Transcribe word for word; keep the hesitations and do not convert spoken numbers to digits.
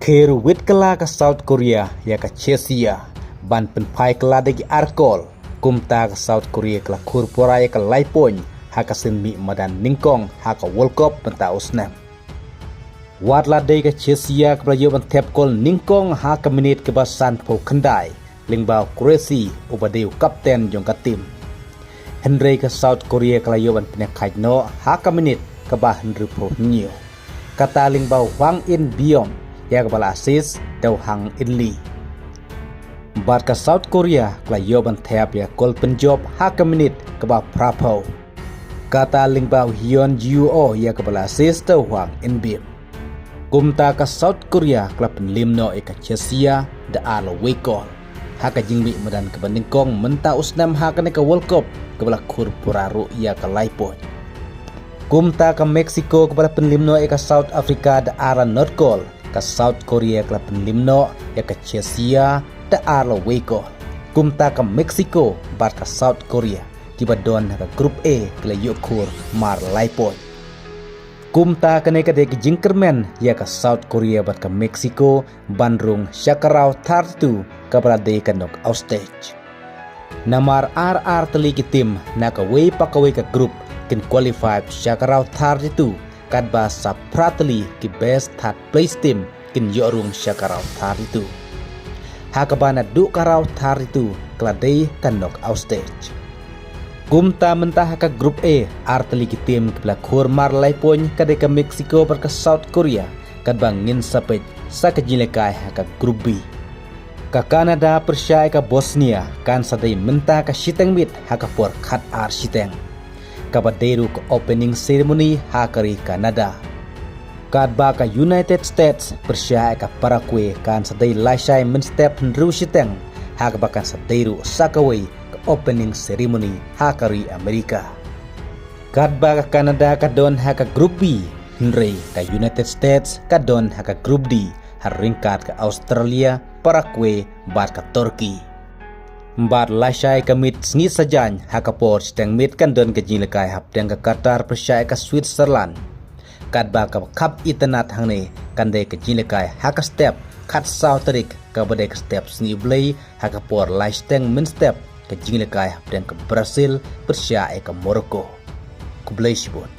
Her wit kylla ka South Korea ïa ka Chesea ban pynphai kylla da ki ar kol. Kumta ka South Korea ka la khur pura ïa ka lai point ha ka sien mih madan nyngkong ha ka World Cup mynta u snem. Wat la dei ka Chesea kaba la ïoh ban thep kol nyngkong ha ka minit kaba sanphew khyndai, lyngba u Kuresi uba dei u kapten jong ka tim. Hynrei ka South Korea ka la ïoh ban pynïakhaid noh ha ka minit kaba hynriewphew hynñiew, kata lyngba u Hwang In Biom ïa kaba la assist da u Hwang In Lee. Bad ka South Korea ka la ïoh ban thep ïa ka kol pynjop ha ka minit kaba phraphew, kata lyngba u Hyun Ju Oh ïa kaba la assist da u Hwang In Biom. Kumta ka South Korea ka la pynliem noh ïa ka Chesea da ar la wei kol ha ka jingmih madan kaba nyngkong mynta u snem ha kane ka World Cup kaba la khur pura ruh ïa ka lai point. Kumta ka Mexico kaba la pynliem noh ïa ka South Africa da ar la nod kol, ka South Korea ka la pynliem noh ïa ka Chesea da ar la wei kol. Kumta ka Mexico bad ka South Korea kiba don ha ka Group A ki la ïoh khur mar lai point. Kumta kane ka dei ka jingkyrmen ïa ka South Korea bad ka Mexico ban rung sha ka round thirty-two kaba la dei ka knockout stage. Namar ar ar tylli ki tim na kawei pa kawei ka group kin qualify sha ka round thirty-two, katba sa phra tylli ki best third place team kin ïoh rung sha ka round thirty-two. Ha kaba naduh ka round thirty-two ka la dei ka knockout stage. Kumta mynta ha ka Group A, ar tylli ki tim kiba la khur mar lai point ka dei ka Mexico bad ka South Korea, katba ngin sa peit sa ka jinglehkai ha ka Group B. Ka Canada pyrshah ïa ka Bosnia kan sa dei mynta ka shiteng miet ha ka por khat ar shiteng, kaba dei ruh ka opening ceremony ha ka ri Canada. Katba ka United States pyrshah ïa ka Paraguay kan sa dei lashai mynstep hynriew shiteng, ha kaba kan sa dei ruh sa kawei ka opening ceremony ha ka ri Amerika. Katba ka Canada ka don ha ka Group B, hynrei ka United States ka don ha ka Group D, ha ryngkat ka Australia, Paraguay bad ka Turkey. Bad lashai ka miet sngi Saitjaiñ ha ka por shiteng miet kan don ka jinglehkai hapdeng ka Qatar pyrshah ïa ka Switzerland. Katba kaba khap itynnad hangne kan dei ka jinglehkai ha ka step khatsaw tarik kaba dei ka step Sngi U Blei ha ka por lai shiteng mynstep, ka jinglehkai hapdeng ka Brazil pyrshah ïa ka Morocco. Khublei shibun.